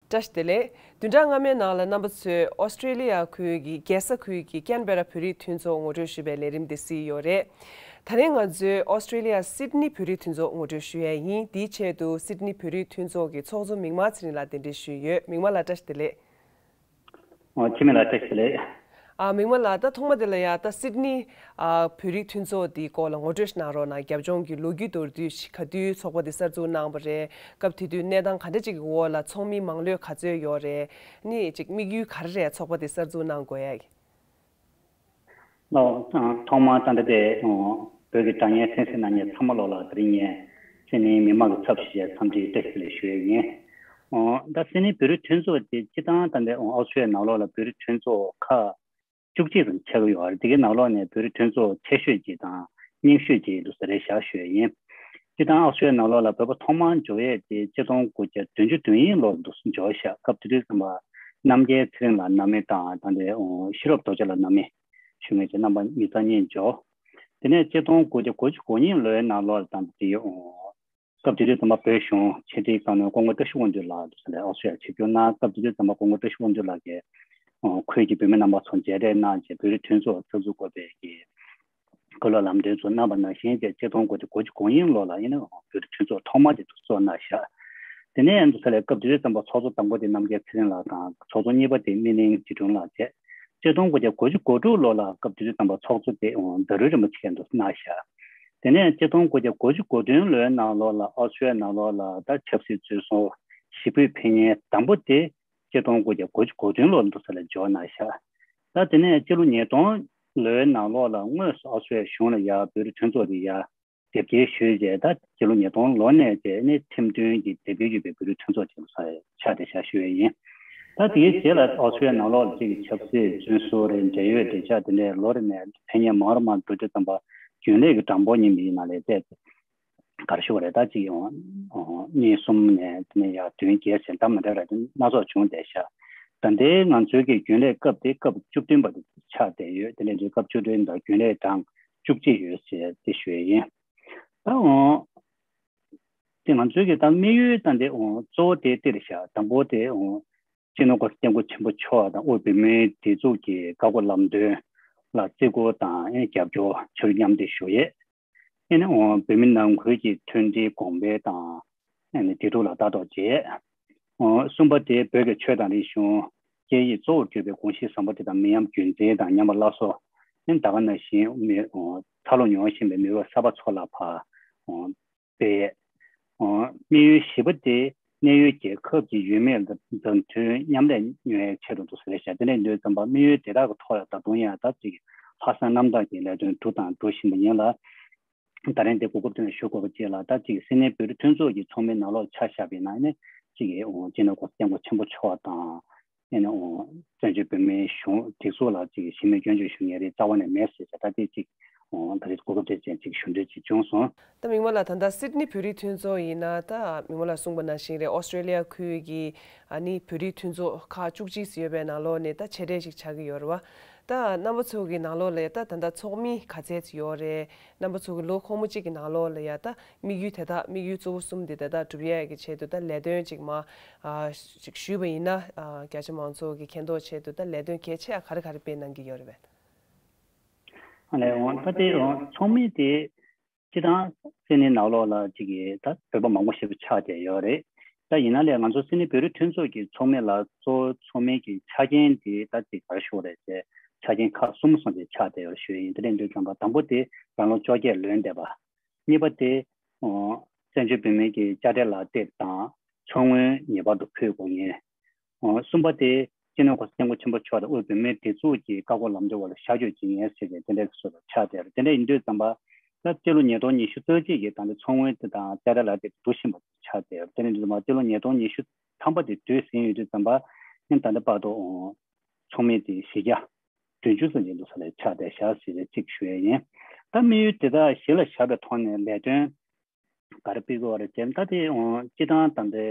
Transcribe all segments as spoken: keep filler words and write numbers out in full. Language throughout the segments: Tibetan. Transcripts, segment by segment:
བཀྲ་ཤིས་བདེ་ལེགས། བདུན་ཕྲག་སྔ་མའི་ནང་ལ་རྣམ་པ་ཚོས་ཨོ་སི་ཀྲེ་ལི་ཡ་ཁུལ་གྱི་རྒྱལ་ས་ཁུལ་གྱི་ཀན་བེ་ར་བོད་རིགས་མཐུན་ཚོགས་ངོ་སྤྲོད་ཞུས་པའི་ལས་རིམ་དེ་གཟིགས་ཡོད་རེད། ད་རིང་ང་ཚོས་ཨོ་སི་ཀྲེ་ལི་ཡ་སིད་ནི་བོད་རིགས་མཐུན་ཚོགས་ངོ་སྤྲོད་ཞུ་ཡས་ཡིན། དེའི་ཆེད་དུ་སིད་ནི་བོད་རིགས་མཐུན་ཚོགས་ཀྱི་ཚོགས་གཙོ་མིག་དམར་ཚེ་རིང་ལགས་གདན་འདྲེན་ཞུས་ཡོད། མིག་དམར་ལགས་བཀྲ་ཤིས་བདེ་ལེགས། ཨོ། འཆི་མེད་ལགས་བཀྲ་ཤིས་བདེ་ལེགས། ཨ། མིག་དམར་ལགས། ད་ཐོག་མ་དེ་ལ་ཡ་ད་སིད་ནི། ཨ། བོད་རིགས་མཐུན་ཚོགས་འདིའི་སྐོར་ལ་ངོ་སྤྲོད་ཞིག་གནང་རོགས་གནང་། རྒྱབ་ལྗོངས་ཀྱི་ལོ་རྒྱུས་མདོར་བསྡུས་ཤིག་ག་དུས་ཚོགས་པ་འདི་གསར་འཛུགས་གནང་བ་རེད། སྐབས་དེ་དུས་གནས་སྟངས་ག་འདྲ་ཅིག་གི་འོག་ལ་ཚོགས་མི་མང་ལོས་ག་ཚོད་ཡོད་རེད། ནི་ཅིག་དམིགས་ཡུལ་ག་རེ་རེད་ཚོགས་པ་འདི་གསར་འཛུགས་གནང་དགོས་ཡ། ལགས། ཐོག་མར་ད་ལྟ་དེ་བོད་ཀྱི་དྲ་བརྙན་གསན་གཟིགས་གནང་མཁན་ཚང་མ་ལོགས་ལ་དེ་རིང་ངས་སིད་ནི་མི་མང་གི་ཚབ་ཞུས་བྱས་འཚམས་འདྲིའི་བཀྲ་ཤིས་བདེ་ལེགས་ཞུ་ཡས་ཡིན། ཨོ། ད་སིད་ནི་བོད་རིགས་མཐུན་ཚོགས་དེ་སྤྱིར་བཏང་ད་ལྟ་ཨོ་སི་ཀྲི་ཡ་ནང་ལོགས་ལ་བོད་རིགས་མཐུན་ཚོགས་ཁག་བཅུ་གཅིག་ཙམ་ཆགས་ཀྱི་ཡོད་རེད། དེ་གའི་ནང་ལོགས་ནས་བོད་རིགས་མཐུན་ཚོགས་ཆེ་ཤོས་ཀྱི་དང་རྙིང་ཤོས་ཀྱི་འདུག་ས་རེད་བཞག་ཞུ་ཡས་ཡིན། སྤྱིར་བཏང་ཨོ་སི་ཀྲི་ཡ་ནང་ལོགས་ལ་བོད་པ་ཐོག་མར་འབྱོར་ཡས་དེ་ཆིག་སྟོང་དགུ་བརྒྱ་བདུན་ཅུ་དོན་གཉིས་ལོར་འདུག་སེ་འབྱོར་བཞག་སྐབས་དེ་དུས་ཙམ་པ་རྣམ་རྒྱལ་ཚེ་རིང་ལགས་རྣམ་སྨིན་དང་ད་ལྟའི་ཨོ་ཤེས་རབ་རྡོ་རྗེ་ལགས་རྣམ་སྨིན་ཞུ་མཁན་བཅས་རྣམ་པ་མི་ཚང་གཉིས་འབྱོར། དེ་ནས་ཆིག་སྟོང་དགུ་བརྒྱ་དགུ་བཅུ་གོ་གཉིས་ལོའི་ནང་ལོགས་ལ་ད་ལྟ་དེ་ཡོད། སྐབས་དེ་དུས་ཙམ་པ་བོད་གཞུང་ཕྱི་དྲིལ་བཀའ་བློན་སྐུ་ངོ་བཀྲ་ཤིས་དབང་འདུས་ལགས་དེ་ལ་ཨོ་སི་ཀྲི་ཡར་ཆིབས་བསྒྱུར་གནང་། སྐབས་དེ་དུས་ཙམ་པ་སྐུ་ངོ་བཀྲ་ཤིས་དབང་འདུས་ལགས་ཀྱིས་ཁུལ་གྱི་བོད་མི་རྣམ་པ་ཚོ་མཇལ་འཕྲད་གནང་རྗེས་བོད་རིགས་མཐུན་ཚོགས་གསར་འཛུགས་དགོས་པའི་གི་བཀའ་སློབ་ལམ་སྟོན་ཚོ་གནང་བ་ནང་བཞིན་བྱས་ཆིག་སྟོང་དགུ་བརྒྱ་དགུ་བཅུ་གོ་གཉིས་ལོ་ལ་ཡིན་ན་བོད་རིགས་མཐུན་ཚོགས་ཐོག་མ་དེ་ཚོགས་གནང་བཞག་དེ་ནས་ཡང་དུ་ས་ལས་སྐབས་དེ་དུས་ཙམ་པ་ཚོགས་གཙོ་དང་པོ་དེ་རྣམ་རྒྱལ་ཚེ་རིང་ལགས་དང་ཚོགས་གཙོ་གཉིས་པ་དེ་སྨིན་གླིང་ཚེ་སྒྲོན་ལགས་བྱས། ཆིག་སྟོང་དགུ་བརྒྱ་དགུ་བཅུ་གོ་དྲུག་ལོ་ལ་སྐབས་དེ་དུས་ཙམ་པ་ཚོགས་གཙོ་དེ་ཟླ་རུ་རིན་པོ་ཆེ་འདུག་གནང་བཞག་དེ་ནས་ཆིག་སྟོང་དགུ་བརྒྱ་དགུ་བཅུ་གོ་བདུན་ལོའི་ནང་ལོགས་ལ་ཨོ་སི་ཀྲི་ཡ་ནང་ལོགས་ལ་ད་ཆབ་སྲིད་འཛུལ་སོང་། གཞིས་སྤོས་ཕེབས་མཁན་དང་པོ་དེ་ཆིག་སྟོང་དགུ་བརྒྱ་དགུ་བཅུ་གོ་བདུན་ལོར་འདུག་ས་ལ་འབྱོར་གནང་བཞག་ད་དེ་ནས་སྤྱི་ལོ་ཉིས་སྟོང་ལོའི་ནང་ལོགས་ལ་དངོས་སུ་ཨོ་སི་ཀྲི་ཡ་གཞུང་ལ་ཡར་བོད་རིགས་མཐུན་ཚོགས་དེ་ཡར་དེབ་སྐྱེལ་ཞུས་རྗེས་ད་སྤྱི་ལོ་ཉིས་སྟོང་ལོ་ནས་བྱས་ནས་ཁྲིམས་མཐུན་གྱི་དེབ་སྐྱེལ་ཡོད་པའི་བོད་རིགས་མཐུན་ཚོགས་ཅིག་ལ་ཆགས་བསྡད་བཞག་ཞུ་ཡས་ཡིན། ད་དེའི་རྗེས་ལ་ཨོ་སི་ཀྲི་ཡ་ནང་ལོགས་ལ་གཅིག་གི་ཆབ་སྲིད་བཙོན་ཟུར་རེད། འབྲེལ་ཡོད་འབྲེལ་ཆགས་དེ་འདྲའི་ལོ་རེ་ནས་ཕེབས་མཁན་མང་རུ་མང་རུ་འགྲོ་དུས་ཙམ་པ་རྒྱུན་ལས་ཀྱི་གྲངས་འབོར་ཉིན་མིའི་ནང་ལས་བལྟས་ག་རེ་ཞུ་བ་རེད། ད་གཅིག་ཡོང་གཉིས་གསུམ་ནས་དེ་ནས་ཡར་བདུན་བརྒྱད་ཟེར་ད་མ་འདྲ་ར་དེ་སྣ་ཚོགས་བྱུང་བསྡད་ཤག་ད་ལྟའི་ང་ཚོའི་གི་རྒྱུན་ལས་སྐབས་དེ་སྐབས་བཅུ་བདུན་པ་དེ་ཆགས་བསྡད་ཡོད། དེ་ནས་དུས་སྐབས་བཅུ་བདུན་དང་རྒྱུན་ལས་གྲངས་བཅུ་གཅིག་ཡོད་ཟེར་དེ་ཞུ་ཡས་ཡིན། ད་འོང་། དེ་ང་ཚོའི་གི་ད་དམིགས་ཡུལ་ད་འདི་འོང་གཙོ་བོ་དེ་དེ་རེད་ཤག་དང་པོ་དེ་འོང་སྤྱི་ནོར་གོང་ས་སྐྱབས་མགོན་ཆེན་པོ་མཆོག་དང་དབུས་བོད་མིའི་སྒྲིག་འཛུགས་ཀྱི་བཀའ་བསྒོ་ལམ་སྟོན་ལ་བརྩི་བཀུར་དང་ཨེ་རྒྱབ་སྐྱོར་ཕྱག་མཉམ་དེ་ཞུ་ཡས། ཨེ་ནི་འོང་བོད་མི་ནང་ཁུལ་གྱི་མཐུན་སྒྲིལ་གོང་འཕེལ་དང་ཨེ་ནི་འདི་དྲུག་ལ་ལྟ་རྟོག་བྱས། གསུམ་པ་དེ་བོད་ཀྱི་ཆོས་དང་རིག་གཞུང་སྐད་ཡིག་གཙོ་བོར་གྱུར་པའི་གོམས་གཤིས་བཟང་པོ་དེ་དང་མི་ཉམས་རྒྱུན་འཛིན་དང་ཉམས་པ་སླར་གསོ། ཨེ་ད་ག་ནང་བཞིན་མི་འཚར་ལོངས་མྱོང་བཞིན་པའི་མི་རབས་གསར་པ་ཚོ་ལ་ཕར་སྤེལ། དམིགས་ཡུལ་བཞི་པ་དེ་གནད་ཡོད་རྒྱལ་ཁབ་ཀྱི་ཡུལ་མིའི་མཛའ་མཐུན་མཉམ་ལས་ཡོང་བའི་ཆེད་དུ་འདུག་ཟེར་བཤད། དེ་ལས་འདོད་ཙམ་པ་དམིགས་ཡུལ་དེ་དག་གི་ཐོག་ལ་ད་དུང་ཡང་ད་ཅིག་ལྷག་བསམ་རྣམ་དག་གི་ལས་དོན་བསྒྲུབས་དང་སྒྲུབ་བཞིན་པ་ཡིན་ལ། ད་རིང་འདི་གོ་སྐབས་དེ་ནས་ཞུ་དགོས་པ་ཅིག་ལ་ད་ཅིག་སིད་ནི་བོད་རིགས་མཐུན་ཚོགས་ཀྱི་ཚོགས་མི་ནང་ལོགས་ཆ་བཞག་པའི་ནང་ནས་ཅིག་གི་འོང་སྤྱི་ནོར་གོང་ས་སྐྱབས་མགོན་ཆེན་པོ་མཆོག་དང་། ཨེ་ནི་འོང་བཙན་བྱོལ་བོད་མིའི་གཞུང་སྒྲིག་འཛུགས་ལ་ཅིག་གི་གཞི་མེད་སྐྱོན་བརྗོད་ཞུ་མཁན་རིགས་རྩ་བ་ནས་མེད་ཟེར་བྱས་ད་དེ་ཅིག་འོང་ད་རེས་གོ་སྐབས་དེ་ཅན་ཅིག་ཞུ་འདོད་ཅིག་བྱུང་སོང་། ད་མིག་དམར་ལགས་ད་ལྟ་སིད་ནི་བོད་རིགས་མཐུན་ཚོགས་ཡིན་ན་ད་མིག་དམར་ལགས་གསུངས་པ་ནང་བཞིན་རེད། ཨོ་སི་ཀྲེ་ལི་ཡ་ཁུལ་གྱི་ཨ་ནི་བོད་རིགས་མཐུན་ཚོགས་ཁག་བཅུ་གཅིག་ཙམ་ཡོད་པའི་ནང་ལོགས་ནས་ད་ཆེ་གྲས་ཤིག་ཆགས་ཀྱི་ཡོད་རེད་བ། ད་རྣམ་པ་ཚོ་གི་ནང་ལོགས་ལ་ཡ་ད་ད་ལྟ་ཚོགས་མི་ག་ཚད་ཙམ་ཡོད་རེད། རྣམ་པ་ཚོ་གི་ལོ་འཁོར་མོ་གཅིག་གི་ནང་ལོགས་ལ་ཡ་ད་དམིགས་ཡུལ་དེ་དག་དམིགས་ཡུལ་གཙོ་བོ་གསུམ་དེ་དེ་དག་སྒྲུབ་ཡས་ཀྱི་ཆེད་དུ་ད་ལས་དོན་ཅིག་མ་ཨ་ཅིག་ཞུས་པ་ཡིན་ན་ཨ་རྒྱ་ཆེ་མང་ཚོགས་ཀྱི་མཁྱེན་རྟོགས་ཆེད་དུ་ད་ལས་དོན་གལ་ཆེ་ཡ་ག་རེ་ག་རེ་སྤེལ་གནང་གི་ཡོད་རེད་པས། ཨ་ལས་འོང་ད་དེ་འོང་ཚོགས་མི་དེ་སྤྱི་བཏང་སིད་ནི་ནང་ལོགས་ལ་ཅིག་གི་ད་བོད་པ་མང་པོ་ཞེ་པོ་ཆགས་བསྡད་ཡོད་རེད། ད་ཡིན་ན་ལས་ང་ཚོ་སིད་ནི་བོད་རིགས་མཐུན་ཚོགས་ཀྱི་ཚོགས་མི་ལ་གཙོ་བོ་ཚོགས་མི་གི་ཆ་རྐྱེན་དེ་ད་ཅིག་ག་རེ་ཞུ་དགོས་རེད་ཅེས་ཆ་རྐྱེན་ཁག་གསུམ་སོང་ཅིག་ཆགས་བསྡད་ཡོད་ཞུ་ཡིན། དེ་ལས་འདོད་ཙམ་པ་དང་པོ་དེ་རང་ལོ་བཅོ་བརྒྱད་ལོན་བསྡད་པ། གཉིས་པ་དེ་བཙན་བྱོལ་བོད་མིའི་གི་དཔྱ་ཁྲལ་ལག་དེབ་དང་ཚོང་དངུལ་ངེས་པར་དུ་ཕུལ་དགོས་ངེས། གསུམ་པ་དེ་སྤྱི་ནོར་གོང་ས་སྐྱབས་མགོན་ཆེན་པོ་མཆོག་དང་དབུས་བོད་མིའི་སྒྲིག་འཛུགས་ཀྱི་བཀའ་བསྒོ་ལམ་སྟོན་འོག་ལ་ཤར་བསྐྱོད་བྱེད་མཁན་ཟེར་ཏེ་དེ་འདྲའི་བཟོ་འདྲ་ཆགས་བསྡད་ཡོད་རེད། དེ་འདྲ་ཡིན་དུས་ཙམ་པ་ད་སྤྱི་ལོ་ཉིས་སྟོང་ཉི་ཤུ་རྩ་གཅིག་གི་ད་ལྟ་ཚོང་དངུལ་དེ་དང་དཔྱ་ཁྲལ་ལག་དེབ་བསྡུ་བཞིན་པ་ཆགས་བསྡད་ཡོད་རེད། དེ་འདྲ་ཡིན་དུས་ཙམ་པ་སྤྱི་ལོ་ཉིས་སྟོང་ཉི་ཤུ་ཐམ་པ་དེ་དུས་ཟིན་ཡོད་དུས་ཙམ་པ་ནི་ད་ལྟ་བར་དུ་ཚོགས་མི་དེ་བཞི་བརྒྱ་བདུན་ཅུ་ཙམ་ཅིག་འདུག་ས་ལ་ཆགས་བསྡད་བཞག་ཟེར་ཏེ་གཅིག་ཞུ་ཡས་ཡིན། ད་དམིགས་ཡུལ་དེ་དག་གཞི་ལ་བཞག་པའི་ཐོག་ནས་ལས་དོན་ག་རེ་སྤེལ་དགོས་རེད་ཅེ་ན། ད་དེ་སྤྱི་བཏང་ད་ལྟའི་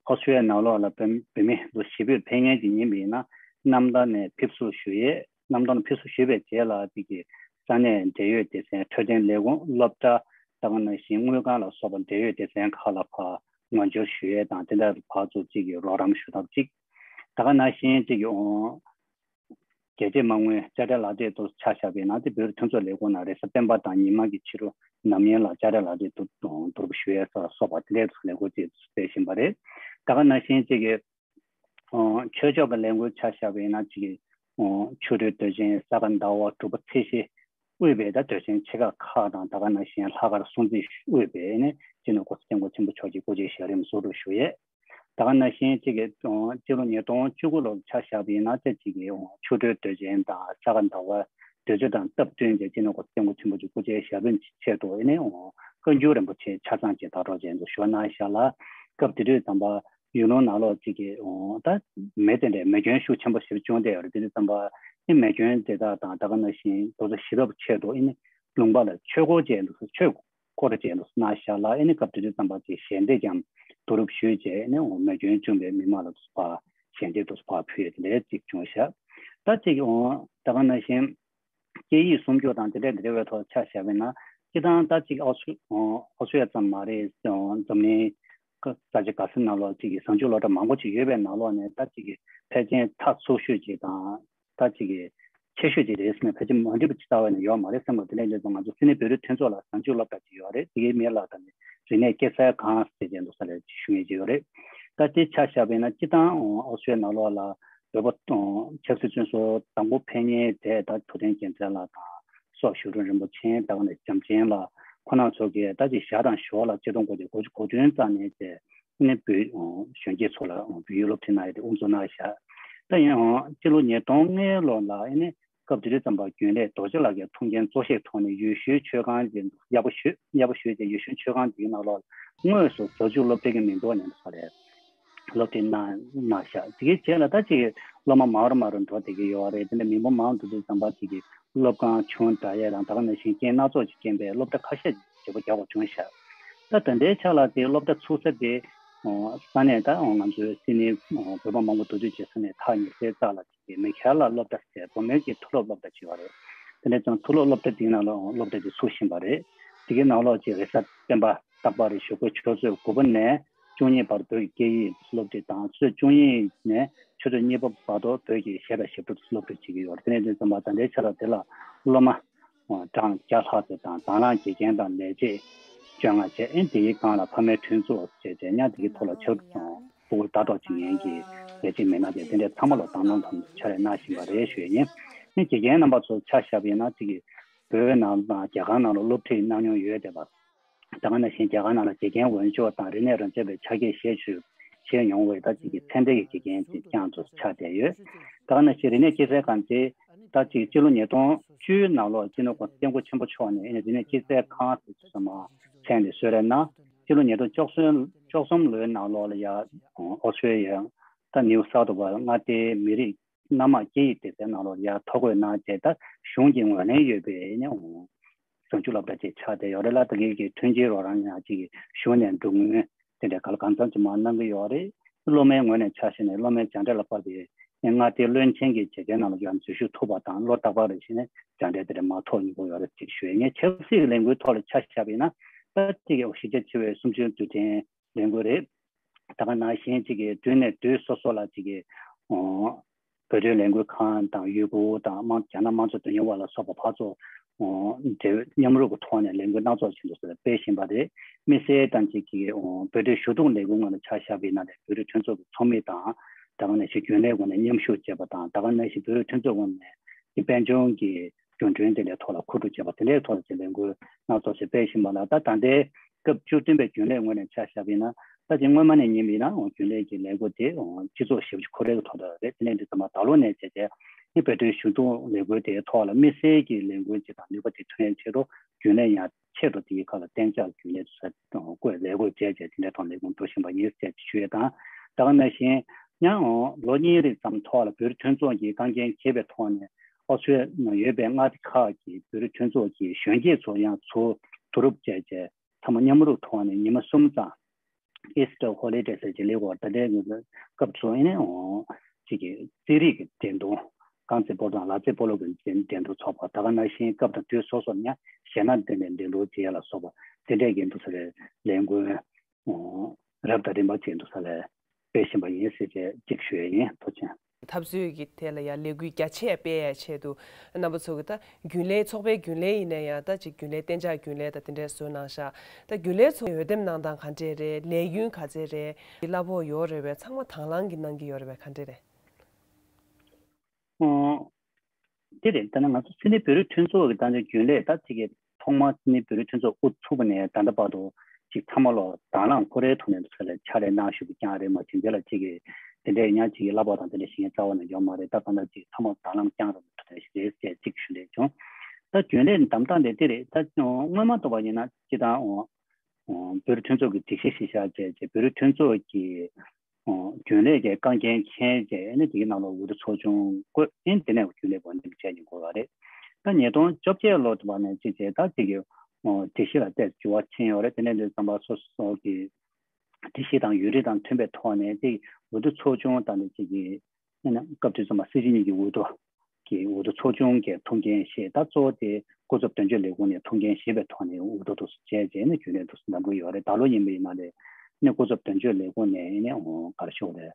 ཨོ་སི་ཀྲི་ཡ་ནང་ལོགས་ལ་བོད་བོད་མི་ལོ་བཞི་པོས་ཕེབས་མཁན་ཅིག་ཡིན་པ་ཡིན་ན་གནམ་ཐང་ནས་ཕེབས་བསུ་ཞུ་ཡས། གནམ་ཐང་ནས་ཕེབས་བསུ་ཞུས་པའི་རྗེས་ལ་དེ་གི་ས་གནས་འབྲེལ་ཡོད་སྡེ་ཚན་འཕྲོད་བསྟེན་ལས་ཁུངས་སློབ་གྲྭ་ད་ག་ནང་བཞིན་དངུལ་ཁང་ལ་སོགས་པ་འབྲེལ་ཡོད་སྡེ་ཚན་ཁག་ལ་ཕར་ ངོ་སྦྱོར་ཞུ་ཡས་དང་དེ་འདྲ་ཕར་ཚུར་གཅིག་གི་རོགས་རམ་ཞུ་ཐབས་གཅིག་ད་ག་ནང་བཞིན་གཅིག་གི་ཨོ་རྒྱལ་གཅེས་མ་དངུལ་དཔྱ་ཁྲལ་ལག་དེབ་དུ་ཆ་བཞག་པའི་ནང་དེ་བོད་རིགས་མཐུན་ཚོགས་ལས་ཁུངས་ནང་རེས་གཟའ་སྤེན་པ་དང་ཉི་མ་གི་ཕྱི་དྲོ་ནམ་ཡན་ལ་དཔྱ་ཁྲལ་ལག་དེབ་དུ་བསྡུ་རུབ་ཞུ་ཡས་སོགས་པ་དེ་འདྲའི་ལས་འགུལ་ཅིག་སྤེལ་བཞིན་པ་རེད། ད་ག་ནང་བཞིན་གཅིག་གི་ཆོས་ཕྱོགས་ཀྱི་ལས་འགུལ་ཆ་བཞག་པ་ཡིན་ན་གཅིག་གི་ཆོ་འཕྲུལ་མདོས་ཆེན་ས་ག་ཟླ་བ་དྲུག་པ་ཚེས་བཞི་དབུས་པའི་ད་མདོས་ཆེན་ཆེ་ཁག་ཁག་དང་ད་ག་ནང་བཞིན་ལྷག་དཀར་སྲུང་བརྩི་དབུས་པའི་ནས་སྤྱི་ནོར་༸གོང་ས་༸སྐྱབས་མགོན་ཆེན་པོ་མཆོག་གི་སྐུ་ཕྱྭའི་ཞབས་རིམ་ཟུར་དུ་ཞུ་ཡས། ད་ག་ནང་བཞིན་གཅིག་གི་སྤྱི་ལོ་ཉིས་སྟོང་བཅུ་དགུ་ལོར་ཆ་བཞག་པ་ཡིན་ན་ཅིག་གི་ཆོ་འཕྲུལ་མདོས་ཆེན་དང་ས་ག་ཟླ་བ་དུས་ཆེན་དང་སྟབས་བསྟུན་ཏེ་སྤྱི་ནོར་༸གོང་ས་༸སྐྱབས་མགོན་ཆེན་པོ་མཆོག་གི་སྐུ་ཕྱྭའི་ཞབས་རིམ་གྱི་ཆེད་དུ་ཨེ་ནས་བཀའ་འགྱུར་རིན་པོ་ཆེ་ཆ་ཚང་ཅིག་ད་གྲོགས་ཅན་དུ་ཞུ་གནང་བཞག་ལ། སྐབས་དེ་དུས་ཙམ་པ་ཡུལ་ལུང་ནང་ལོགས་གཅིག་གི་ད་མེ་དེ་འདྲའི་མེ་སྐྱོན་ཤུགས་ཆེན་པོ་ཞིག་བྱུང་བསྡད་ཡོད་རེད། དེ་དུས་ཙམ་པ་ཨེ་མེ་སྐྱོན་དེ་དག་དང་ད་ག་ནང་བཞིན་དེ་ཚོ་ཞི་བའི་ཆེད་དུ་ཨེ་ནི་ལུང་པ་ལ་ཆོས་འཁོར་ཅན་དུ་ཆོས་སྐོར་བྱས་ནས་གནང་བཞག་ལ། ཨེ་ནི་སྐབས་དེ་དུས་ཙམ་པ་ཅིག་ཞལ་འདེབས་ཀྱང་བསྡུ་རུབ་ཞུས་བྱས་ཨེ་ནི་འོ་མེ་སྐྱོན་བྱུང་བའི་མི་མང་ལ་ཕར་ཞལ་འདེབས་དུ་ཕར་ཕུལ་ཡས་དེ་འདྲའི་ཅིག་བྱུང་ཤག་ད་ཅིག་འོ་ད་ག་ནང་བཞིན་སྐད་ཡིག་སྲུང་སྐྱོབ་དང་དེ་འདྲའི་འབྲེལ་བའི་ཐོག་ཆ་བཞག་པ་ཡིན་ན་སྤྱིར་བཏང་ད་ཅིག་ཨོ་སི་ཨོ་སི་ཡ་ཙམ་མ་རེད། འཛམ་གླིང་ས་ཆ་ག་ས་ནང་ལོགས་ཅིག་གི་བཟང་སྤྱོད་སློབ་གྲྭ་མང་པོ་ཅིག་ཡོད་པའི་ནང་ལོགས་ནས་ད་ཅིག་གི་ཕལ་ཆེར་མཐར་ཐུག་ཤོས་ཅིག་དང་། ད་ཅིག་གི་ཆེ་ཤོས་ཅིག་རེད་ཟེར་ན་ཕལ་ཆེར་མ་འགྲིག་པ་ཅིག་རྩ་བ་ནས་ཡོད་མ་རེད་བསམ་གི་འདུག་དེ་ལས་འདི་ཚོ་ང་ཚོ་སིད་ནི་བོད་རིགས་མཐུན་ཚོགས་ལ་བཟང་སྤྱོད་སློབ་གྲྭ་ཅིག་ཡོད་རེད། དེ་གའི་མིང་ལ་ད་ནི་རིག་གནས་སྐྱེད་སར་ཁང་ཟེར་བྱས་འདུག་ས་ལ་ཞུ་མཁན་ཅིག་ཡོད་རེད། ད་དེ་ཆ་བཞག་པ་ཡིན་ན་སྤྱིར་བཏང་ཨོ་སི་ཡ་ནང་ལོགས་ལ་བོད་པ་ཆབ་སྲིད་བཙོན་ཟུར་དང་པོ་ཕེབས་མཁན་དེ་ད་ཐུབ་བསྟན་རྒྱལ་མཚན་ལགས་དང་སོགས་ཞབས་དྲུང་རིན་པོ་ཆེ་ད་ག་ནས་བྱམས་ཆེན་ལགས་ཁོ་རྣམ་ཚོ་གིས་ད་ཅིག་ཞག་དང་ཞོགས་ལ་ཆིག་སྟོང་དགུ་བརྒྱ་དགུ་བཅུ་གོ་བདུན་ཙམ་ནས་བྱས། ནས་བོད་གཞོན་སྐྱེས་ཚོ་ལ་བོད་ཡིག་སློབ་ཁྲིད་གནང་ཡས་དེ་དབུ་འཛུགས་གནང་ཤག་ད་ཡིན་ཡང་སྤྱི་ལོ་ཉིས་སྟོང་ལྔ་ལོ་ལ་ཨེ་ནས་སྐབས་དེ་དུས་ཙམ་པ་རྒྱུན་ལས་རྡོ་རྗེ་ལགས་ཀྱི་ཐུགས་འགན་གཙོ་བཞེས་ཐོག་ནས་ཡུལ་ཤུལ་ཆོས་ཁང་ཅིག་ཡག་པོ་ཞུས་ཡག་པོ་ཞུས་ཏེ་ཡུལ་ཤུལ་ཆོས་ཁང་དེའི་ནང་ལོགས་དངོས་སུ་བཟའ་བཅུག་སློབ་ཁྲིད་ཀྱི་མིང་ཐོག་ནས་ས་ལས་སློབ་ཁྲིད་གནང་གནང་ཤག་དེ་གའི་རྗེས་ལ་ད་ཅིག་སློབ་མ་མང་རུ་མང་རུ་འགྲོ་བསྡད་ཀྱི་ཡོད་རེད། དེ་འདྲ་མི་འབོར་མང་དུ་དུས་ཙམ་པ་ཅིག་གི་སློབ་ཁང་ཆུང་དྲགས་ཡས་དང་ད་ག་ནང་བཞིན་རྐྱེན་སྣ་ཚོགས་ཀྱི་རྐྱེན་པས་སློབ་གྲྭ་ཁ་ཤས་བརྗེ་པོ་རྒྱག་དགོས་བྱུང་ཤག་ད་ད་ལྟའི་ཆ་ལ་དེ་སློབ་གྲྭ་ཚུགས་ས་དེ་ས་གནས་ད་ང་ཚོའི་སིད་ནི་བོད་པ་མང་པོ་འདུག་དུས་ཀྱི་ས་གནས་ཐག་ཉེ་སའི་རྩ་ལ་ཅིག་གི་མེ་ཁྱེར་ལ་སློབ་གྲྭ་ཟེར་བོད་སྨན་གྱི་མཐོ་སློབ་སློབ་གྲྭ་ཅིག་ཡོད་རེད། དེ་འདྲ་ཙང་མཐོ་སློབ་སློབ་གྲྭ་དེའི་ནང་ལ་སློབ་གྲྭ་དེ་ཚུགས་བཞིན་པ་རེད། དེ་གའི་ནང་ལོགས་ཀྱི་རེས་གཟའ་སྤེན་པ་རྟག་པར་རེ་ཞོགས་པའི་ཆུ་ཚོད་དགུ་པ་ནས་བཅུ་གཉིས་བར་བོད་ཀྱི་སྐད་ཡིག་སློབ་ཁྲིད་དང་ཆུ་ཚོད་བཅུ་གཉིས་ནས་ཆུ་ཚོད་གཉིས་པ་བར་དུ་བོད་ཀྱི་གཞས་དང་ཞབས་བྲོ་སློབ་ཁྲིད་བྱེད་ཀྱི་ཡོད་རེད། དེ་ནས་དུས་ཙམ་པ་ད་ལྟའི་ཆ་ལ་དེ་ལ་སློབ་མ་གྲངས་བརྒྱ་ལྷག་ཙམ་དང་དང་བླངས་དགེ་རྒན་དང་ལས་བྱེད་བཅོ་ལྔ་བཅས་ཨེ་དེའི་སྒང་ལ་ཕ་མའི་མཐུན་ཚོགས་བཅས་བྱས་ཉག་དེ་གའི་ཐོག་ལ་ཆབ་སྲིད་ཀྱང་ཕྲུ་གུ་ལྟ་རྟོག་བྱེད་མཁན་གྱི་ལས་བྱེད་མི་སྣ་དེ་དེ་འདྲའི་ཚང་མ་ལ་དང་བླངས་དང་ཕྱག་ལས་གནང་བཞིན་པ་རེད་ཞུ་ཡས་ཡིན། ཨེ་དགེ་རྒན་རྣམ་པ་ཚོ་ཆ་བཞག་པ་ཡིན་ན་གཅིག་གི་བོད་ནང་དང་རྒྱ་གར་ནང་ལ་སློབ་ཁྲིད་གནང་མྱོང་ཡོད་བསྡད་པ། ད་ག་ནང་བཞིན་རྒྱ་གར་ནང་ལ་དགེ་རྒན་འོས་སྦྱོར་དང་རིག་གནས་རང་སྐྱོང་པའི་ཕྱག་འཁྱེར་བཞེས་བཞེས་མྱོང་བའི་ད་ཅིག་གི་ཚད་ལྡན་གྱི་དགེ་རྒན་ཅིག་རྐྱང་དུ་ཆགས་བསྡད་ཡོད། ད་ག་ནང་བཞིན་རིག་གནས་སྐྱེད་ཚལ་ཁང་དེ་ད་ཅིག་སྤྱི་ལོ་ཉིས་སྟོང་བཅུའི་ནང་ལོགས་སྤྱི་ནོར་༸གོང་ས་༸སྐྱབས་མགོན་ཆེན་པོ་མཆོག་ནས་རིག་གནས་སྐྱེད་ཚལ་ཁང་ཟེར་ཚུལ་མ་མཚན་ནས་གསོལ་རས་གནང་། སྤྱི་ལོ་ཉིས་སྟོང་བཅུ་གསུམ་བཅུ་གསུམ་ལོའི་ནང་ལོགས་ལ་ཡ་ཨོ་སི་ཀྲི་ཡ་ད་ནིའུ་སའུཐ་ཝེལ་མངའ་སྡེའི་མི་རིགས་སྣ་མང་སྐད་ཡིག་སྡེ་ཚན་ནང་ལོགས་ཡ་ཐོ་འགོད་གནང་བྱས་ད་གཞུང་གི་ངོས་ལེན་ཡོད་པའི་ནི་བཟང་སྤྱོད་སློབ་གྲྭ་ཅིག་ཆགས་བསྡད་ཡོད་རེད་ལ། ད་གིན་གྱི་མཐུན་རྐྱེན་རོགས་རམ་ཡང་ཅིག་གཞུང་ནས་འགྲོ་དངུལ་དེ་འདྲ་ག་ལ་གང་འཚམ་ཅིག་མར་གནང་གི་ཡོད་རེད། སློབ་མའི་ངོས་ནས་ཆ་བཞག་ནས་སློབ་མའི་སྦྱངས་འབྲས་ལ་དཔག་པའི་མངའ་སྡེའི་བློན་ཆེན་གྱི་བྱས་རྗེས་ནང་ལ་ཡང་འཛུལ་ཞུགས་ཐུབ་པ་དང་ལོ་རྟག་པར་རེ་བཞིན་སྦྱངས་འབྲས་དེ་འདྲ་མར་ཐོབ་ཡོང་གི་ཡོད་རེད་ཅིག་ཞུ་ཡས་ཡིན། ཆབ་སྲིད་ཀྱི་ལས་འགུལ་ཐོག་ལ་ཆ་བཞག་པ་ཡིན་ན་ད་ཅིག་གཞི་རྒྱ་ཆེ་བའི་གསུམ་བཅུའི་དུས་དྲན་ལས་འགུལ་རེད། ད་ག་ནང་བཞིན་གཅིག་གི་དུས་ནས་དུས་སོ་སོ་ལ་གཅིག་གི་ཨོ་བོད་དོན་ལས་འགུལ་ཁང་དང་ཡུ་གུར་དང་དམངས་རྒྱ་ནག་དམངས་གཙོ་དོན་གཉེར་བ་ལ་སོགས་པ་ཕར་ཚུར་ཨོ་འབྲེལ་མཉམ་རུབ་ཀྱི་ཐོག་ནས་ལས་འགུལ་སྣ་ཚོགས་ཆེད་དུ་སྤེལ་བཞིན་པ་རེད། དམིགས་བསལ་དང་གཅིག་གི་ཨོ་བོད་དོན་ཞུ་གཏུག་ལས་འགུལ་ངོས་ནས་ཆ་བཞག་པ་ཡིན་ན་ལས་བོད་རིགས་མཐུན་ཚོགས་ཀྱི་ཚོགས་མི་དང་ད་ག་ནང་བཞིན་རྒྱུན་ལས་ངོས་ནས་མཉམ་ཞུགས་བྱས་པ་དང་ད་ག་ནང་བཞིན་བོད་རིགས་མཐུན་ཚོགས་ངོས་ནས་ཀྱི་དཔལ་འབྱོར་གྱི་འགྲོ་གྲོན་དེ་འདྲའི་ཐོག་ལ་མཁོ་སྒྲུབ་བྱས་པ་དེ་འདྲའི་ཐོག་ལ་ཀྱི་ལས་འགུལ་སྣ་ཚོགས་ཤིག་སྤེལ་བཞིན་པ་ལ་ད་ད་ལྟའི་སྐབས་བཅུ་བདུན་པའི་རྒྱུན་ལས་ངོས་ནས་ཆ་བཞག་པ་ཡིན་ན་ད་ཅིག་སྔོན་མ་ནས་ཡིན་པ་ཡིན་ན་རྒྱུན་ལས་ཀྱི་ལས་འགུལ་དེ་སྤྱི་ཚོགས་ཞབས་ཕྱི་ཁོ་རའི་ཐོག་ལ་རེད། དེ་ནས་འདི་ཚང་མ་ད་ལོ་ནས་བྱས་རྗེས་ནི་བོད་དོན་ཞུ་གཏུག་ལས་འགུལ་དེའི་ཐོག་ལ་དམིགས་བསལ་གྱི་ལས་འགུལ་ཅིག་དང་ནུས་པ་དེ་ཐོན་ཡས་ཆེད་དུ་རྒྱུན་ལས་ཡང་ཆེད་དུ་དེའི་ཁ་ལ་གཏན་འཇགས་རྒྱུན་ལས་ཚོ་བསྐོས་ལས་འགུལ་བྱས་རྗེས་དེ་འདྲའི་ཐོག་ལས་འགུལ་འགྲོ་བཞིན་པ་ཡིན་ཟེར་ཞུ་ཡས་དང་ད་ག་ནང་བཞིན་ཡང་ལོ་གཉིས་རིང་ཙམ་ཐོག་ལ་བོད་རིགས་མཐུན་ཚོགས་ཀྱིས་དཀའ་འགན་འཁྱེར་བའི་ཐོག་ནས། ཨོ་སི་ཀྲི་ཡ་ནང་ཡོད་པའི་མངའ་སྡེ་ཁག་གི་བོད་རིགས་མཐུན་ཚོགས་ཀྱི་གཞོན་སྐྱེས་ཚོ་ཡང་ཚུར་བསྡུ་རུབ་བྱས་རྗེས་ཚང་མ་མཉམ་རུབ་ཐོག་ནས་ཉི་མ་གསུམ་ཙམ་Easter holiday ཟེར་གྱི་ལེགས་པར་ད་ལྟའི་སྐབས་སུ་ཨེ་ནས་ཅིག་གི་རྩེད་རིགས་ཀྱི་འགྲན་བསྡུར་རྐང་རྩེད་སྤོ་ལོ་དང་ལག་རྩེད་སྤོ་ལོ་གི་འགྲན་བསྡུར་ཚོགས་པ་ད་ག་ནང་བཞིན་སྐབས་དང་དུས་སོ་སོར་ཡང་གཞས་སྣ་འདི་འདྲའི་འགྲན་བསྡུར་བྱེད་ཡ་ལ་སོགས་པ་དེ་འདྲའི་འགྲན་བསྡུར་ཚོ་ལས་ལས་འགུལ། རབ་དང་རིམ་པ་བྱས་འདུག་ས་ལས་སྤེལ་བཞིན་པ་ཡིན་ཟེར་བྱས་གཅིག་ཞུ་ཡས་ཡིན། ཐུགས་རྗེ་ཆེ། འཐབ་རྩོད་ཀྱི་ཐད་ལ་ཡང་ལས་འགུལ་རྒྱ་ཆེ་སྤེལ་ཡས་ཆེད་དུ་རྣམ་པ་ཚོ་གི་ད་རྒྱུན་ལས་ཚོགས་པའི་རྒྱུན་ལས་ཡིན་ན་ཡང་ད་ཅིག་རྒྱུན་ལས་གཏན་འཇགས་རྒྱུན་ལས་དང་དེ་འདྲས་བཟོས་གནང་ཤག་ད་རྒྱུན་ལས་ཚོ་འོས་འདེམས་གནང་སྟངས་ག་འདྲས་རེད། ལས་ཡུན་ག་ཚད་རེད། གླ་ཕོགས་ཡོད་རེད་པས། ཚང་མ་དང་བླངས་ཀྱིས་གནང་གི་ཡོད་རེད་པས། ག་འདྲས་རེད། ཨོ། དེ་རེད། ད་ནི་ང་ཚོ་སིད་ནི་བོད་རིགས་མཐུན་ཚོགས་ཀྱི་ད་ནི་རྒྱུན་ལས་ད་ཅིག་གི་ཐོག་མར་སིད་ནི་བོད་རིགས་མཐུན་ཚོགས་དབུ་ཚུགས་པ་ནས་ད་ལྟ་བར་དུ་ཅིག་ཚང་མ་ལོ་དང་བླངས་ཁོ་རའི་ཐོག་ནས་འདུག་ས་ལ་ཕྱག་ལས་གནང་བཞུགས་པ་རྐྱང་རེད། མ་གཞི་འདི་ལ་ཅིག་གི་དེ་འདྲའི་ཡང་ཅིག་གི་གླ་ཕོགས་དང་དེ་འདྲ་ཞིག་རྩ་བ་ནས་ཡོད་མ་རེད། ད་གང་ལྟར་ཅིག་ཚང་མ་དང་བླངས་རྐྱང་རེད་ཅིག་ཞུ་རེད་ཅེས་ཅིག་ཞུ་འདོད་བྱུང་། ད་རྒྱུན་ལས་འདམ་སྟངས་དེ་དེ་རེད། ད་སྔོན་མ་ལྟ་བུ་ཡིན་ན་སྤྱིར་བཏང་ཨོ་ཨོ་བོད་རིགས་མཐུན་ཚོགས་ཀྱི་སྒྲིག་གཞི་གཞིར་བཞག་བྱས་བྱས་བོད་རིགས་མཐུན་ཚོགས་ཀྱི་ཨོ་རྒྱུན་ལས་ཀྱི་བཀའ་འགན་འཁྱེར་བྱས་ཨ་ནི་དེའི་ནང་ལ་འོས་བསྡུ་ཚོགས་ཆུང་བསྐོས། ཨ་ནི་དེ་ནས་རྒྱུན་ལས་འོས་འདེམས་བྱས་ནས་འགོ་བ་རེད། ད་ཉིས་སྟོང་བཅོ་བརྒྱད་ལོ་དུ་བ་ནས་ཅི་བྱས་ད་ཅིག་གི་ཨོ་སྒྲིག་གཞི་ལ་བལྟས་འགྱུར་བ་ཕྱིན་ཡོད་རེད། དེ་ནས་འདི་ཙམ་པ་སོ་སོ་གི་སྒྲིག་གཞི་དང་ཡུན་རིང་དང་མཐུན་པའི་ཐོག་ནས་དེ་འོས་བསྡུ་ཚོགས་ཆུང་དང་དེ་ཅིག་གི་ཨ་ནི་སྐབས་དུས་ཙམ་པ་སྲིད་སྤྱི་གཉིས་ཀྱི་འོས་བསྡུ་གི་འོས་བསྡུ་ཚོགས་ཆུང་གི་ཐུགས་འགན་བཞེས། ད་གཙོ་བོ་དེ་སྐུ་ཚབ་དོན་གཅོད་ལས་ཁུངས་ནས་ཐུགས་འགན་བཞེས་པའི་ཐོག་ནས་འོས་བསྡུ་དུ་བྱས་རྗེས་ནས་རྒྱུན་ལས་དུ་འདེམས་ཀྱི་ཡོད་རེད། ད་ལོ་ཡིན་པ་ཡིན་ན་ལས་ནས་སྐུ་ཚབ་དོན་གཅོད་ལས་ཁུངས་ནས་ནས་ག་རེ་ཞུ་དགོས་རེད།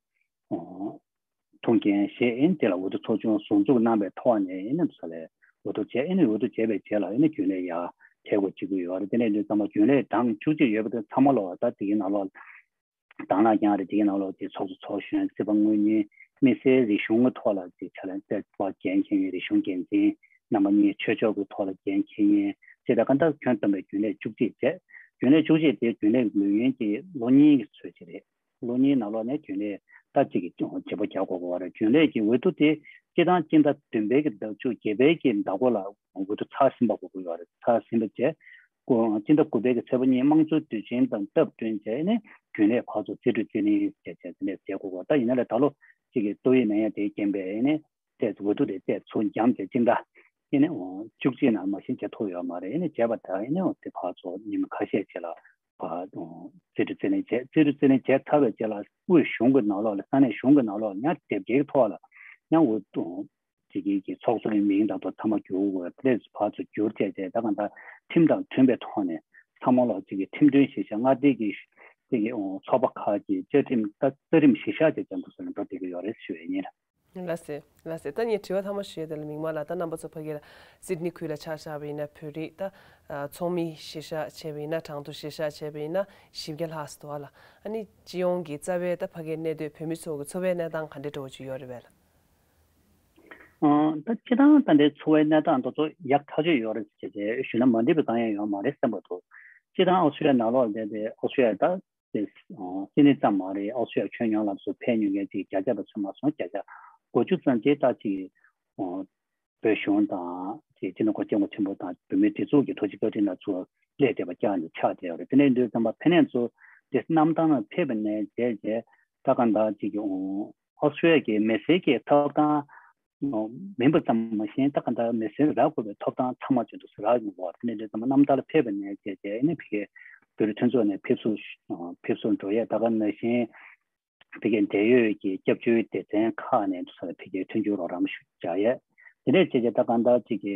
ཐུགས་འགན་བཞེས། ཨེ་ནི་དེ་ལ་འོས་བསྡུ་ཚོགས་ཆུང་ཟུར་འཛུགས་གནང་བའི་ཐོག་ནས་ཨེ་ནི་ས་ལས་འོས་བསྡུ་བྱས། ཨེ་ནི་འོས་བསྡུ་བྱས་པའི་རྗེས་ལ་ཨེ་ནི་རྒྱུན་ལས་ཡར་ཐད་དགོས་བྱེད་ཀྱི་ཡོད་རེད། དེ་ནས་འདི་ཚང་མ་རྒྱུན་ལས་གྲངས་བཅུ་གཅིག་ཡོད་པ་དེ་ཚང་མ་ལོ་ད་དེ་གའི་ནང་ལོགས་དང་བླངས་རྐྱང་རེད། དེ་གའི་ནང་ལོགས་དེ་ཚོགས་གཙོ་ཚོགས་གཞོན་སྲིད་པ་དངུལ་གཉེར་དམིགས་བསལ་རིག་གཞུང་གི་ཐོག་ལ་དེ་ཆ་ལས་རྩེ་བ་འགན་འཁྱེར་མཁན་རིག་གཞུང་འགན་འཛིན། རྣམ་པ་གཉིས་ཆོས་ཕྱོགས་ཀྱི་ཐོག་ལ་འགན་འཁྱེར་མཁན་བཅས་ད་ག་འདྲ་ཁྱོན་བསྡོམས་པའི་རྒྱུན་ལས་བཅུ་གཅིག་བྱས། རྒྱུན་ལས་བཅུ་གཅིག་དེ་རྒྱུན་ལས་ལས་ཡུན་གྱི་ལོ་གཉིས་ཀྱི་ཚོད་ཅིག་རེད། ལོ་གཉིས་ནང་ལོགས་ནས་རྒྱུན་ལས་ལྟ་གཅིག་གི་བྱེད་པོ་རྒྱག་དགོས་པ་རེད། རྒྱུན་ལས་ཀྱི་འོས་བསྡུ་དེ་སྤྱི་བཏང་སྤྱི་ཟླ་བདུན་པའི་གི་ཟླ་མཇུག་བརྒྱད་པའི་གི་ཟླ་འགོ་ལ་འོས་བསྡུ་ཚར་ཟིན་པ་དགོས་ཀྱི་ཡོད་རེད། ཚར་ཟིན་པ་བྱས་སྐུ་སྤྱི་ཟླ་དགུ་པའི་གི་ཚེས་པ་གཉིས་དམངས་གཙོའི་དུས་ཆེན་དང་སྟབས་བསྟུན་བྱས་ནས་རྒྱུན་ལས་ཕར་ཚུར་རྩིས་སྤྲོད་རྩིས་ལེན་བྱས་བྱས་དེ་འདྲས་བྱེད་དགོས་པ། ད་ཡིན་ན་ལས་ད་ལོ་གཅིག་གི་ཏོག་དབྱིབས་ནད་ཡམས་དེའི་རྐྱེན་པས་ནས་ཏོག་ཙམ་འོས་བསྡུ་དེ་ཏོག་ཙམ་ཚུར་འགྱངས་བྱས་སྤྱི་ཟླ་ཨེ་ནས་བཅུ་གཅིག་ནང་མ་གཞི་བྱེད་ཐུབ་ཡོད་མ་རེད། ཨེ་ནས་བྱས་པ་ད་ཨེ་ནས་དེ་ཕར་ཚུར་ཉིན་མ་ཁ་ཤས་རྗེས་ལ་ཕར་རྩིས་སྤྲོད་རྩིས་ལེན་བྱས། རྩིས་སྤྲོད་རྩིས་ལེན་བྱས་ཚར་བའི་རྗེས་ལ་དབུས་གཞུང་གི་ནང་ལོགས་ལ་ས་གནས་གཞུང་གི་ནང་ལོགས་ལ་ཡང་དེབ་སྐྱེལ་གྱི་ཐོག་ལ་ཡང་འོས་བསྡུ་བྱེད་མཁན་གྱི་ཚོགས་གཙོ་གི་མིང་དང་ཐོ་ཐ་མ་བསྒྱུར་དགོས། དེ་ཕར་ཚུར་བསྒྱུར་བྱས་བྱས་ད་གང་ལྟར་ཁྲིམས་དང་མཐུན་པའི་ཐོག་ནས་ཚང་མ་ལོག་གཅིག་གི་ཁྲིམས་མཐུན་གཞིར་བཞག་མངའ་སྡེ་གི་གཅིག་གི་ཚོགས་པ་ཁག་གི་བཅའ་ཁྲིམས་ད་རྩ་ཁྲིམས་གཞིར་བཞག་བྱས་ཀྱང་འདུག་ཟེར་ནས་འགྲོ་བསྡད་ཀྱི་ཡོད་རེད་ཞུ་ཡས་ཡིན། ལགས་སེ། ལགས་སེ། ད་ངས་དྲི་བ་ཐ་མ་ཞུ་ཡས་དེ་ལ་མིག་དམར་ལགས། ད་རྣམ་པ་ཚོ་ཕ་གི་ལ་སིད་ནི་ཁུལ་ལ་ཆ་བཞག་པ་ཡིན་ན་བོད་རིགས་ད་ཚོགས་མི་གཞིར་བཞག་བྱས་པ་ཡིན་ན་གྲངས་ཐོ་གཞིར་བཞག་བྱས་པ་ཡིན་ན་བཞི་བརྒྱ་ལྷག་ཙམ་འདུག་ཨ་ལ། ཨ་ནི་སྤྱི་ཡོངས་ཀྱི་རྩ་བའི་ད་ཕ་གིའི་གནས་སྡོད་བོད་མི་ཚོ་གི་འཚོ་བའི་གནས་སྟངས་ག་འདྲ་འདྲ་བོ་ཅིག་ཡོད་རེད་པས་ལགས། ཨ་ད་སྤྱིར་བཏང་ད་འདྲའི་འཚོ་བའི་གནས་སྟངས་དེ་ཚོ་ཡག་ཐག་ཆོད་ཡོད་རེད་ཟེར་བྱས་ཞུས་ན་མ་འགྲིག་པ་གང་ཡང་ཡོད་མ་རེད་བསམ་པ་འདུག་སྤྱིར་བཏང་ཨོ་སི་ཀྲི་ལི་ཡ་ནང་ལོགས་བསྡད་དེ་ཨོ་སི་ཀྲི་ལི་ཡ་ད་དེ་སིད་ནི་ཙམ་མ་རེད། ཨོ་སི་ཀྲི་ལི་ཡ་ཁྱོན་ཡོངས་ལ་སུ་ཕེབས་མྱོང་མཁན་ཅིག་བརྒྱ་ཆ་ལ་ཚོད་མ་སོང་། བརྒྱ་ཆ་དགུ་བཅུ་ཙམ་ཅིག་ད་ཅིག་བོད་གཞུང་དང་ཅིག་སྤྱི་ནོར་གོང་ས་སྐྱབས་མགོན་ཆེན་པོ་དང་བོད་མིའི་སྒྲིག་འཛུགས་ཀྱི་ཐུགས་རྗེ་བཀའ་དྲིན་ལ་ཚུར་སླེབས་བསྡད་པ་བཅར་ནས་ཆགས་བསྡད་ཡོད་རེད། དེ་འདྲ་ཡིན་དུས་ཙམ་པ་ཕེབས་མཁན་ཚོ་དེ་གནམ་ཐང་ལ་ཕེབས་པ་ནས་བྱས་རྗེས་ད་གང་ལྟར་ཅིག་གི་ཨོ་སི་ཀྲི་ལི་ཡ་གི་མི་སེར་གྱི་ཐོབ་ཐང་མིན་པ་ཙམ་མ་ཟད་ད་ག་འདྲ་མི་སེར་རག་དགོས་པའི་ཐོབ་ཐང་ཚང་མ་བརྗོད་འདུག་ཟེར་རག་ཡོང་བ་དེ་ནས་འདྲ་ཙམ་རྣམ་ཐར་ཕེབས་པ་ནས་བྱས་རྗེས་ནས་ཕ་གིའི་བོད་རིགས་མཐུན་ཚོགས་ནས་ཕེབས་བསུ་ཕེབས་བསུ་འགྲོ་ཡས། ད་ག་ནང་བཞིན་ཕ་གིའི་འབྲེལ་ཡོད་ཀྱི་སྐྱབས་བཅོལ་སྡེ་ཚན་ཁག་ནས་འདུག་ཟེར་ཕ་གིའི་མཐུན་འགྱུར་རོགས་རམ་ཞུ་བྱ་ཡས། དེ་ནས་བྱས་རྗེས་ད་ག་འདྲ་ཅིག་གི་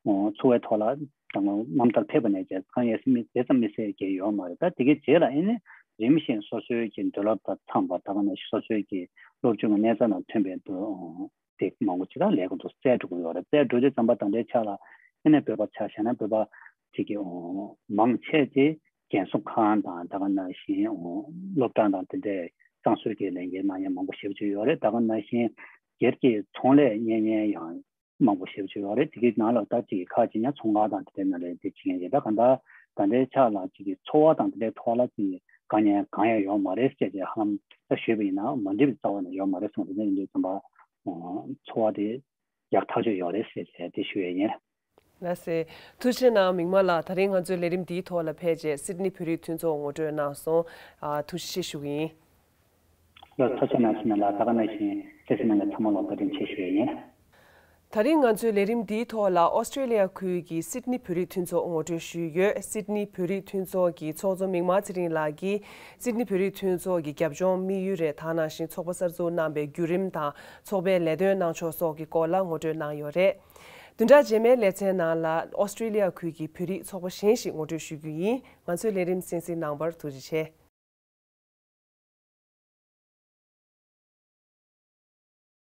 འཚོ་བའི་ཐོག་ལ་ད་རྣམ་ཐར་ཕེབས་པ་ནས་བྱས་གང་ཡས་སེ་མི་དེ་ཙམ་མི་སེར་གྱི་ཡོད་མ་རེད། ད་དེ་གའི་རྗེས་ལ་ཨེ་ནས་རིམ་བཞིན་སོ་སོའི་གི་འདོད་རླབས་དང་འཚམས་པ་ད་ག་ནང་བཞིན་སོ་སོའི་གི་སློབ་སྦྱོང་གི་གནས་སྟངས་དང་མཐུན་པའི་འདུག་དེ་མང་པོ་ཅིག་ལ་ལས་ཀ་འདུག་བཙལ་འགྲོ་གི་ཡོད་རེད། བཙལ་འགྲོ་དུས་ཙམ་པ་ད་ལྟའི་ཆ་ལ་ཨ་ནི་བོད་པ་ཆ་བཞག་ན་བོད་པ་ཅིག་གི་མང་ཆེ་ཅིག་རྒན་གསོ་ཁང་དང་ད་ག་ནང་བཞིན་སློབ་གྲྭ་དང་དེ་འདྲའི་གཙང་བཟོ་གི་ལས་འགན་གནང་མཁན་མང་པོ་ཞེ་པོ་ཅིག་ཡོད་རེད། ད་ག་ནང་བཞིན་སྒེར་གྱི་ཚོང་ལས་གཉེར་མཁན་ཡང་མང་པོ་ཞེ་པོ་ཅིག་ཡོད་རེད། དེ་གའི་ནང་ལ་ད་ཅིག་ཁག་ཅིག་ཡང་ཚོང་ཁང་དང་དེ་འདྲའི་ནང་ལས་དེ་བྱེད་མཁན་རེད། ད་ག་ད་ད་ལྟའི་ཆ་ལ་ཅིག་གི་འཚོ་བ་དང་དེ་འདྲའི་ཐོག་ལ་ཅིག་དཀའ་ངལ་གང་ཡང་ཡོད་མ་རེད་ཅེས་ཅེས་ཧ་ལམ་ད་ཞུས་པ་ཡིན་ན་མ་འགྲིག་པའི་རྩ་བ་ནས་ཡོད་མ་རེད་གསུངས། དེ་འདྲ་ཡིན་དུས་ཙམ་པ་འཚོ་བ་དེ་ཡག་ཐག་ཆོད་ཡོད་རེད་ཟེར་བྱས་དེ་ཞུ་ཡས་ཡིན། ལགས་སེ། ཐུགས་རྗེ་གནང་མིག་དམར་ལགས། ད་རིང་ང་ཚོའི་ལས་རིམ་འདིའི་ཐོག་ལ་ཕེབས་རྗེས་སིད་ནི་བོད་རིགས་མཐུན་ཚོགས་ངོ་སྤྲོད་གནང་སོང་། ཨ། ཐུགས་རྗེ་ཆེ་ཞུ་གི་ཡིན། ལགས་ཐུགས་རྗེ་གནང་ཞུ་ན་ལགས། ད་ག་ནང་བཞིན་ལྷན་རྒྱས་ནང་གི་ཚང་མ་ལ་བཀའ་དྲིན་ཆེ་ཞུ་ཡས་ཡིན། ད་རིང་ང་ཚོའི་ལས་རིམ་འདིའི་ཐོག་ལ་ཨོ་སི་ཀྲི་ལི་ཡ་ཁུལ་གྱི་སིད་ནི་བོད་རིགས་མཐུན་ཚོགས་ངོ་སྤྲོད་ཞུས་ཡོད། སིད་ནི་བོད་རིགས་མཐུན་ཚོགས་ཀྱི་ཚོགས་གཙོ་མིག་དམར་ཚེ་རིང་ལགས་ཀྱིས་སིད་ནི་བོད་རིགས་མཐུན་ཚོགས་ཀྱི་རྒྱབ་ལྗོངས་དམིགས་ཡུལ་རེད། ད་ག་ནང་བཞིན་ཚོགས་པ་གསར་འཛུགས་གནང་པའི་བརྒྱུད་རིམ་དང་ཚོགས་པའི་ལས་དོན་གནང་ཕྱོགས་སོགས་ཀྱི་སྐོར་ལ་ངོ་སྤྲོད་གནང་ཡོད་རེད། བདུན་ཕྲག་རྗེས་མའི་ལེ་ཚན་ནང་ལ་ཨོ་སི་ཀྲི་ལི་ཡ་ཁུལ་གྱི་བོད་རིགས་ཚོགས་པ་གཞན་ཞིག་ངོ་སྤྲོད་ཞུ་རྒྱུ་ཡིན། ང་ཚོའི་ལས་རིམ་གསན་གཟིགས་གནང་བར་ཐུགས་རྗེ་ཆེ།